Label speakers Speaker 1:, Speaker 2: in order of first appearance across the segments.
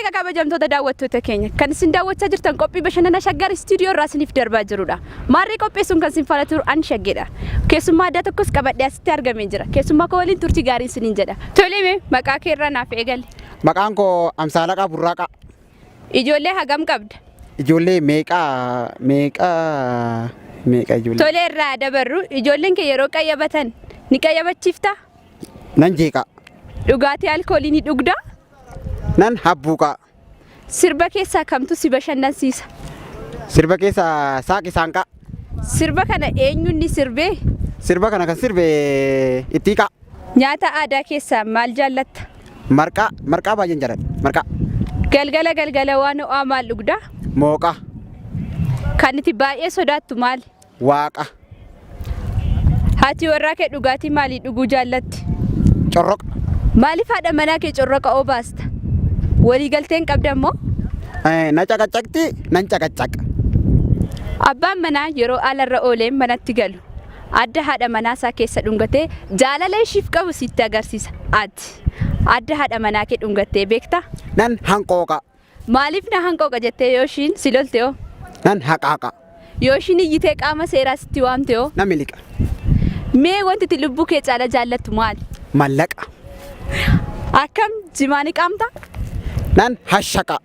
Speaker 1: Tolee, kabajamtoota daawwattoota keenya, kan isin daawwachaa jirtan qophii bashannana Shaggar Istuudiyoo irraa isiniif darbaa jirudha. Maarree qopheessuun kan isin faana turu an Shaggeedha. Keessummaa addaa tokkos qabadhee asitti argamee jira. Keessummaa koo waliin turtii gaarii isiniin jedha. Tolee, mee maqaa kee irraa naaf eegali.
Speaker 2: Maqaan koo Amsaalaqaa Burraaqaa.
Speaker 1: Ijoollee hagam qabda?
Speaker 2: Ijoollee meeqaa meeqaa meeqa ijoollee?
Speaker 1: Tolee, irraa dabarru, ijoolleen kee yeroo qayyabatan ni qayyabachiiftaa?
Speaker 2: Nan jeeqaa.
Speaker 1: Dhugaatii alkoolii ni dhugdaa?
Speaker 2: Nan habbuuqaa.
Speaker 1: Sirba keessaa kamtu si bashannansiisa?
Speaker 2: Sirba keessaa Saaqi Saanqaa.
Speaker 1: Sirba kana eenyuun ni sirbee?
Speaker 2: Sirba kana kan sirbe Ittiiqaa.
Speaker 1: Nyaata aadaa keessaa maal jaallatta?
Speaker 2: Marqaa, marqaa baay'een jaalladha. Marqaa.
Speaker 1: Galgala galgala waan ho'aa maal dhugdaa?
Speaker 2: Mooqa.
Speaker 1: Kan itti baay'ee sodaattu maali?
Speaker 2: Waaqa.
Speaker 1: Haati warraa kee dhugaatii maalii dhuguu jaallatti?
Speaker 2: Corroqa.
Speaker 1: Maaliif haadha manaa kee corroqa obaasta? Waliigalteen qabda immoo?
Speaker 2: Na caqacaqti, nan caqacaqa.
Speaker 1: Abbaan manaa yeroo alarra oolee manatti galu adda haadha manaa isaa keessa dhungatee jaalala ishiif qabu sitti agarsiisa. Ati adda haadha manaa kee dhungattee beektaa?
Speaker 2: Nan hanqooqa.
Speaker 1: Maaliif na hanqooqa jettee yoo ishiin si lolte hoo?
Speaker 2: Nan haqaaqa.
Speaker 1: Yoo ishiin iyyitee qaama seeraa sitti waamte hoo?
Speaker 2: Nan miliqa.
Speaker 1: Mee wanti itti lubbuu kee caala jaallattu maali?
Speaker 2: Mallaqa.
Speaker 1: Akkam jimaa ni qaamta?
Speaker 2: Nan hashaqa.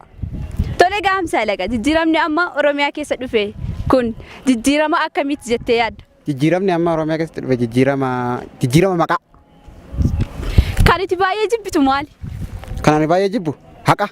Speaker 1: Tole gahamsa alaqa, jijjiiramni amma Oromiyaa keessa dhufe kun jijjiirama akkamiiti jettee yaadda?
Speaker 2: Jijjiiramni amma Oromiyaa keessatti dhufe jijjiirama maqaa.
Speaker 1: Kan itti baay'ee jibbitu maali?
Speaker 2: Kan ani baay'ee jibbu haqa.